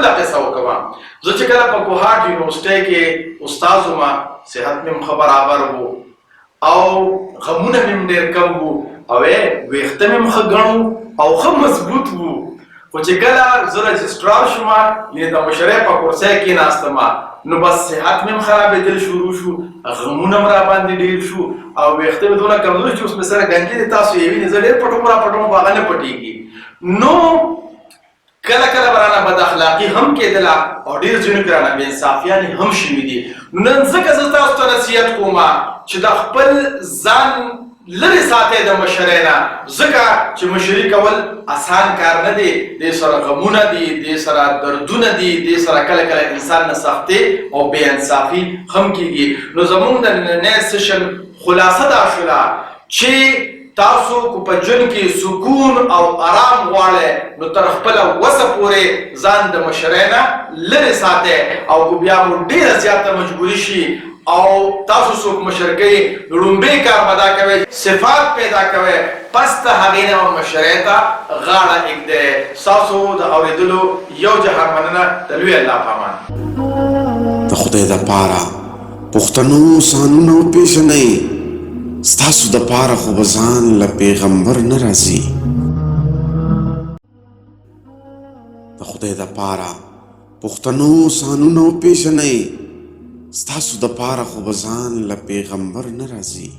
بله قصه وکم. زه چې کله په کوهاټ یونیورسټۍ کې استاد وم، صحت مې هم ښه برابر وو او غمونه مې هم ډېر کم وو او ویښته مې هم ښه ګڼ وو او ښه مضبوط وو. خو چې کله زه رجسټرار شوم، یعنې د مشرۍ په کرسۍ کېناستم، نو بس صحت مې هم خرابېدل شروع شو، غمونه هم راباندې ډېر شو او ویښته مې دونه کمزوري چې اوس مې سره ګنجي دي. تاسو یې وینئ، زه ډېر پټوم را پټوم خو هغه نه پټېږي. نو کله کله به رانه بد اخلاقي هم کېدله او ډېر ځینو کې رانه بې انصافیانې هم شوي دي. نن ځکه زه تاسو ته نصیحت کوم چې د خپل ځان لرې ساتئ د مشرۍ نه، ځکه چې مشري کول اسان کار نه دی. دې سره غمونه دي، دې سره دردونه دي، دې سره کله کله انسان نه سختې او بې انصافي هم کېږي. نو زمونږ د نننۍ سیشن خلاصه دا شوله چې تاسو که په ژوند کې سکون او ارام غواړئ، نو تر خپله وسه پورې ځان د مشرۍ نه لرې ساتئ، او که بیا مو ډېره زیاته مجبوري شي او تاسو څوک مشر کوي، نو ړومبی کار به دا کوئ، صفات پیدا کوئ، پس د هغې نه به مشرۍ ته غاړه ایږدئ. ستاسو د اورېدلو یو جهان مننه، د لوی الله په امان. د خدای دپاره پښتنو ځانونه وپېژنئ، ستاسو دپاره خو به ځان له پیغمبر نه راځي. د خدای دپاره پښتنو ځانونه وپېژنئ، ستاسو دپاره خو به ځان له پیغمبر نه راځي.